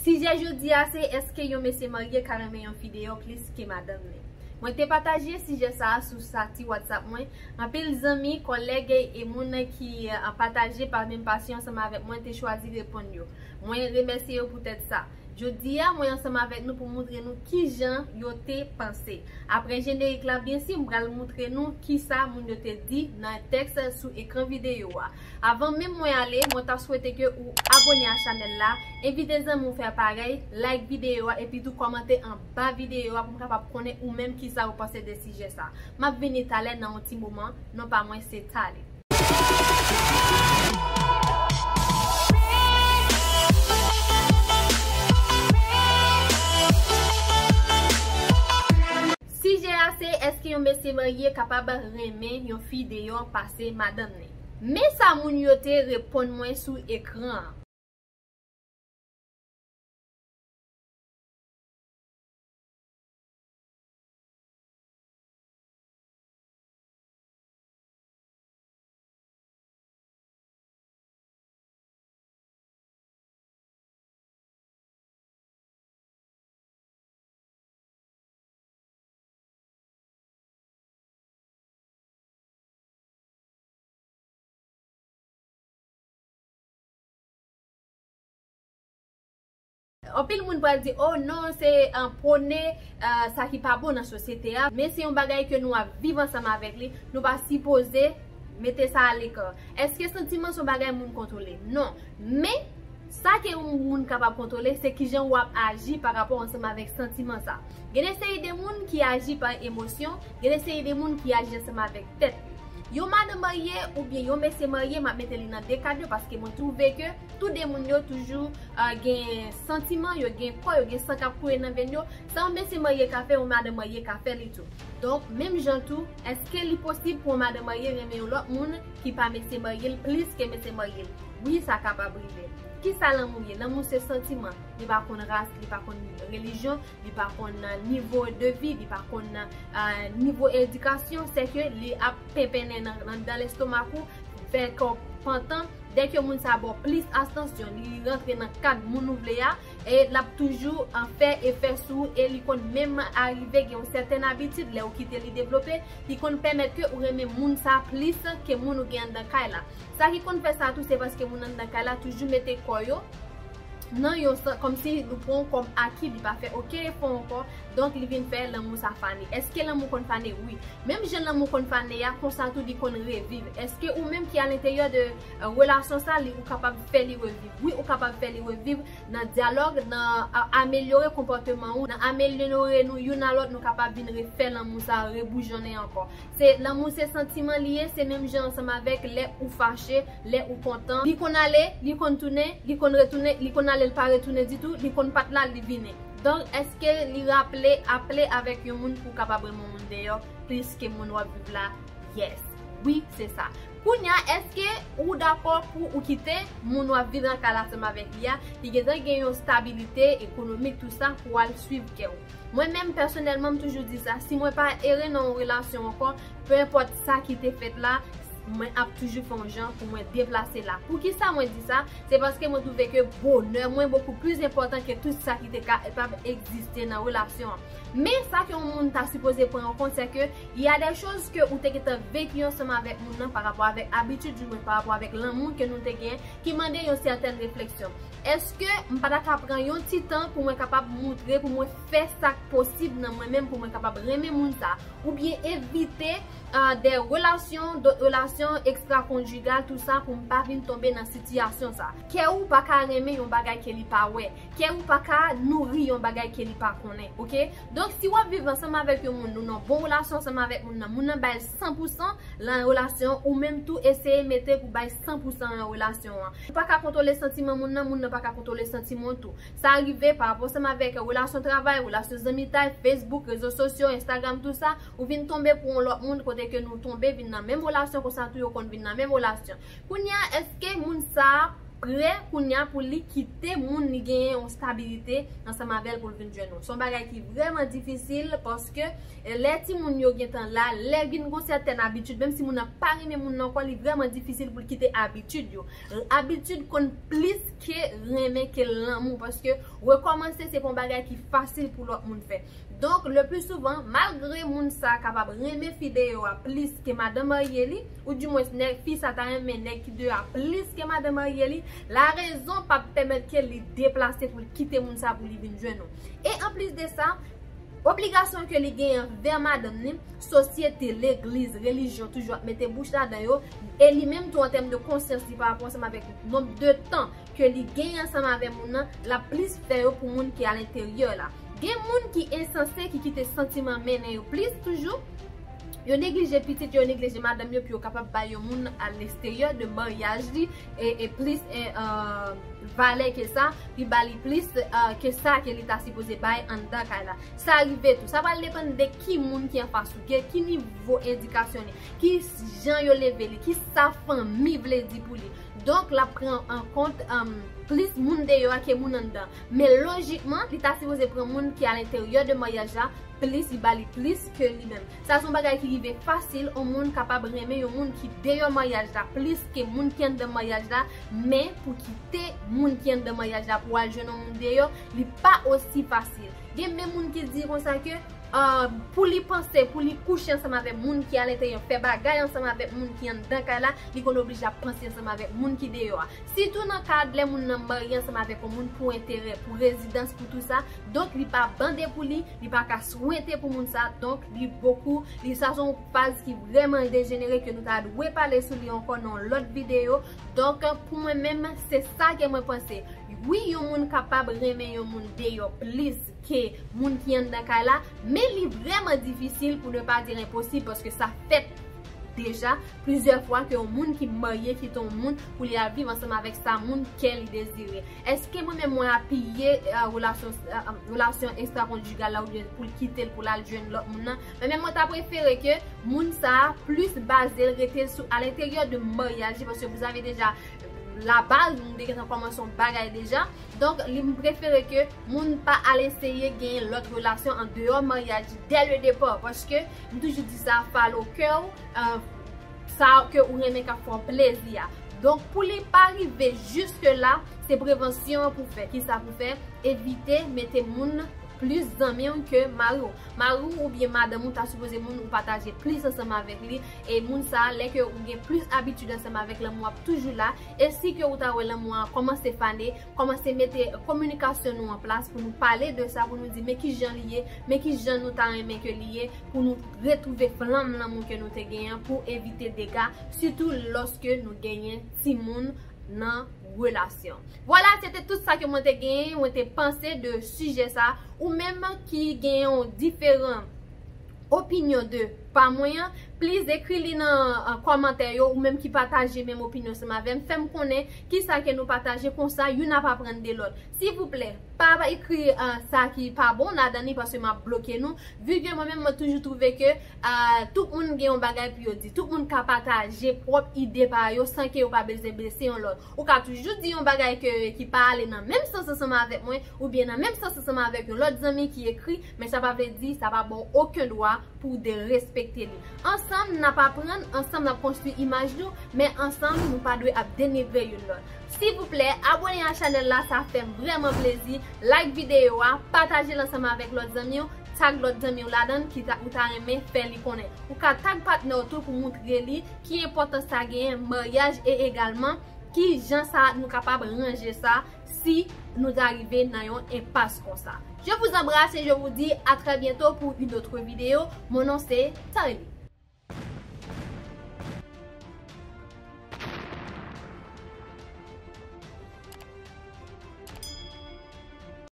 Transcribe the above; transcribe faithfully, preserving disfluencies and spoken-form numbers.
Sijè jodi a se, èske yon mesye marye ka renmen yon fi deyò plis ke madanm li? Mwen te pataje sijè sa a sou stati WhatsApp mwen. Anpil zanmi, kòlèg e moun ki, eh, pataje pa menm pasyon ansanm avèk mwen te chwazi reponn yo. Mwen remèsye yo poutèt sa. Jodi a, mwen ansanm avèk nou pou montre nou kijan yo te panse. Apre jenerik la, byen si, m pral montre nou kisa moun yo te di nan tèks sou ekran videyo a. Avan menm mwen ale, mwen ta swete ke ou abone a chanèl la, envite zanmi w fè parèy, like videyo a, epi tou kòmante anba videyo a pou m kapab konnen ou menm kisa ou panse de sijè sa. M ap vini talè nan yon ti moman, non pa mwen se Thalie. Sijè a se, èske yon mesye marye kapab renmen yon fi deyò pase madanm li? Men sa moun yo te reponn mwen sou ekran an. Anpil moun pral di, "Oh non, se, eh, pwone, eh, sa ki pa bon nan sosyete a." Men se yon bagay ke nou ap viv ansanm avèk li. Nou pa sipoze mete sa alekran. Èske santiman se yon bagay moun kontwole? Non. Men, sa ke yon moun kapab kontwole, se kijan w ap aji pa rapò ansanm avèk santiman sa. Gen de seri de moun ki aji pa emosyon, gen de seri de moun ki aji ansanm avèk tèt li. Yon madanm marye oubyen yon mesye marye, m ap mete li nan de kad yo paske mwen twouve ke tou de moun yo toujou, ah, gen santiman, yo gen kò, yo gen san k ap koule nan venn yo. Sa yon mesye marye ka fè, yon madanm marye ka fè li tou. Donk, menm jan tou, èske li posib pou yon madanm marye renmen yon lòt moun ki pa mesye marye l plis ke mesye marye l? Wi, sa kapab rive. Kisa lanmou ye? Lanmou se santiman. Li pa konn ras, li pa konn relijyon, li pa konn, ah, nivo de vi, li pa konn, ah, nivo edikasyon. Sèke li ap penpennen nan, nan, anndan lestomak ou, fè kò w pantan. Dèke moun sa ba w plis atansyon, li rantre nan kad moun ou vle a, e l ap toujou, ah, fè efè sou ou, e li konn menm arive gen yon sètèn abitid, lè ou kite li devlope, li konn pèmèt ke ou renmen moun sa plis ke moun ou gen anndan kay la. Sa ki konn fè sa tou, se paske moun anndan kay la toujou mete kò yo nan yon sans, kòmsi nou pran kòm aki, li pa fè okenn efò ankò, donk li vin fè lanmou sa fane. Èske lanmou konn fane? Wi. Menm jan lanmou konn fane a, konsa tou li konn reviv. Èske ou menm ki alenteryè de, eh, relasyon sa, li, ou kapab fè li reviv? Wi, ou kapab fè li reviv nan dyalòg, nan, ah, amelyore konpòteman ou, nan amelyore nou youn a lòt, nou kapab vin refè lanmou sa, reboujonnen ankò. Se, lanmou se santiman li ye, se menm jan ansanm avèk lè ou fache, lè ou kontan. Li konn ale, li konn tounen, li konn retounen, li konn ale, li pa retounen ditou, li konn pa t la, li vini. Donk, èske li raple, aple avèk yon moun pou w kapab renmen yon moun deyò plis ke moun w ap viv la? Yes. Wi, se sa. Kounye a, èske ou dakò pou ou kite moun w ap viv nan kay la ansanm avèk li a, li gentan gen yon stabilite ekonomik, tou sa, pou w al swiv kè w? Mwen menm, pèsonèlman, m toujou di sa, si mwen pa ere nan yon relasyon ankò, pe enpòt sa ki te fèt la, mwen ap toujou fè yon jan pou mwen deplase la. Poukisa mwen di sa? Se paske mwen twouve ke bonè mwen bokou plis enpòtan ke tout sa ki te kapab egziste nan relasyon an. Men sa ke yon moun ta sipoze pran an kont, se ke y a des choses ke ou te gentan veki ansanm avèk moun nan pa rapò avèk abitid ou mwen pa rapò avèk lanmou ke nou te gen, ki mande yon sètèn refleksyon. Èske m pa ta ka pran yon ti tan pou mwen kapab montre, pou mwen fè sa k posib nan mwen menm, pou mwen kapab renmen moun sa, oubyen evite, ah, de relasyon, dòt relasyon ekstrakonjigal, tou sa, pou m pa vin tonbe nan sitiyasyon sa? Kè ou pa ka renmen yon bagay ke li pa wè. Kè ou pa ka nouri yon bagay ke li pa konnen, oke? Donk, si w ap viv ansanm avèk yon moun, nou nan bon relasyon ansanm avèk moun nan, moun nan bay l san pou san, nan relasyon, ou menm tou eseye mete pou bay san pou san nan relasyon an. Ou pa ka kontwole santiman moun nan, moun nan pa ka kontwole santiman w tou. Sa rive pa rapò ansanm avèk relasyon travay, relasyon zanmitay, Facebook, rezo sosyo, Instagram, tou sa, ou vin tonbe pou yon lòt moun kote ke nou tonbe vin nan menm relasyon, konsa tou yo konn vin nan menm relasyon. Kounye a, èske moun sa a prè kounye a pou li kite moun li genyen yon stabilite ansanm avè l pou l vin jwenn ou. Se yon bagay ki vrèman difisil paske, eh, lè timoun yo gentan la, lè vin gon sètèn abitid, menm si moun nan pa renmen moun nan ankò, li vrèman difisil pou l kite abitid yo. Abitid konn plis ke renmen ke lanmou, paske rekòmanse se pa yon bagay ki fasil pou lòt moun fè. Donk, le pli souvan, malgre moun sa kapab renmen fi deyò a plis ke madan marye li, ou dimwens nèg, fi sa ta renmen nèg ki deyò a plis ke madan marye li, larezon p ap pèmèt ke li deplase pou l kite moun sa pou li vin jwenn ou. E anplis de sa, obligasyon ke li genyen anvè madanm li, sosyete, legliz, relijyon toujou ap mete bouch ladan yo, e li menm tou an tèm de konsyans li pa rapò ansanm avèk nonb de tan ke li genyen ansanm avè moun nan, l ap plis fè yo pou moun ki alenteryè la. Gen moun ki ensanse, ki kite santiman mennen yo plis toujou. Yo neglije pitit yo, yo neglije madanm yo pou yo kapab bay yon moun alesterye de maryaj li e, e plis e, eh, valè ke sa, li ba li plis eh, ke sa ke li ta sipoze bay anndan kay la. Sa rive tou. Sa pral depann de ki moun ki anfas ou, ki, ki nivo edikasyon li, ki jan yo leve li, ki sa fanmi vle di pou li. Donk, l ap pran an kont, um, plis moun deyò a ke moun anndan. Men lojikman, li ta sipoze pran moun ki alenteryè de maryaj la, plis, li ba li plis ke li menm. Sa se yon bagay ki rive fasil, yon moun kapab renmen yon moun ki deyò maryaj la plis ke moun ki anndan maryaj la, men pou kite moun ki anndan maryaj la pou al jwenn yon moun deyò, li pa osi fasil. Gen menm moun ki di konsa ke, ah, pou li panse, pou li kouche ansanm avèk moun ki alenteryè, fè bagay ansanm avèk moun ki anndan kay la, li konn oblije ap panse ansanm avèk moun ki deyò a. Sitou nan kad lè moun nan marye ansanm avèk yon moun pou enterè, pou rezidans, pou tou sa. Donk, li pa bande pou li, li pa ka swente pou moun sa. Donk, li bokou, li sa se yon faz ki vrèman dejenere ke nou ta dwe pale sou li ankò nan yon lòt videyo. Donk, pou mwen menm, se sa ke mwen panse. Wi, yon moun kapab renmen yon moun deyò plis ke moun ki anndan kay la, men li vrèman difisil, pou ne pa dire enposib, paske sa fèt deja plizyè fwa ke yon moun ki marye kite yon moun pou li al viv ansanm avèk sa moun kè li dezire. Èske mwen menm mwen apiye, eh, relasyon, eh, relasyon ekstrakonjigal la oubyen pou l kite l pou l al jwenn lòt moun nan? Men menm mwen ta prefere ke moun sa a plis baze l rete sou, à l'intérieur de maryaj li, paske vous avez déjà la base, moun te gentan kòmanse yon bagay deja. Donk, li m prefere ke moun pa al eseye genyen lòt relasyon an deyò maryaj dès le départ, paske m toujou di sa, follow kè w, eh, sa ke ou renmen k ap fè w plezi a. Donk, pou li pa rive jiske la, se prevansyon an pou fè. Kisa pou fè? Evite mete moun plis zanmi w ke mari w. Mari w oubyen madanm ou ta sipoze moun ou pataje plis ansanm avèk li. E moun sa a, lè ke ou gen plis abitid ansanm avèk, lanmou ap toujou la. E si ke ou ta wè lanmou an kòmanse fane, kòmanse mete kominikasyon nou an plas pou nou pale de sa, pou nou di men kijan li ye, men kijan nou ta renmen ke li ye, pou nou retwouve flanm lanmou ke nou te genyen, pou evite dega, sitou lòske nou genyen timoun nan relasyon. Vwala, se te tout sa ke mwen te genyen, mwen te panse de sijè sa. Ou menm ki genyen yon diferan opinyon de pa mwen an, please ekri li nan, uh, kòmantè yo, ou menm ki pataje menm opinyon ansanm avè m, fè m konnen kisa ke nou pataje, konsa youn ap aprann de lòt. Silvouplè, pa ekri, uh, sa ki pa bon ladan li, paske m ap bloke nou. Vu ke mwen menm, mwen toujou twouve ke, uh, tout moun gen yon bagay pou yo di. Tout moun ka pataje pwòp ide pa yo san ke yo pa bezwen blese yon lòt. Ou ka toujou di yon bagay ke, ki pa ale nan menm sans ansanm avèk mwen, oubyen nan menm sans ansanm avèk yon lòt zanmi ki ekri, men sa pa vle di, sa pa ba w okenn dwa pou w derespekte li. Ansanm, n ap aprann, ansanm, n ap konstwi imaj nou, men ansanm, nou pa dwe ap denigre youn lòt. Silvouplè, abòne a chanèl la, sa fè m vrèman plezi. Like videyo a, pataje l ansanm avèk lòt zanmi w, tag lòt zanmi w ladan l ki ta, ou ta renmen fè li konnen. Ou ka tag patnè w tou pou moutre li ki enpòtans sa genyen maryaj e egalman ki jan sa nou kapab ranje sa si nou ta rive nan yon enpas konsa. Je vous embrasse et je vous dis à très bientôt pour une autre vidéo. Mon nom c'est Tarly.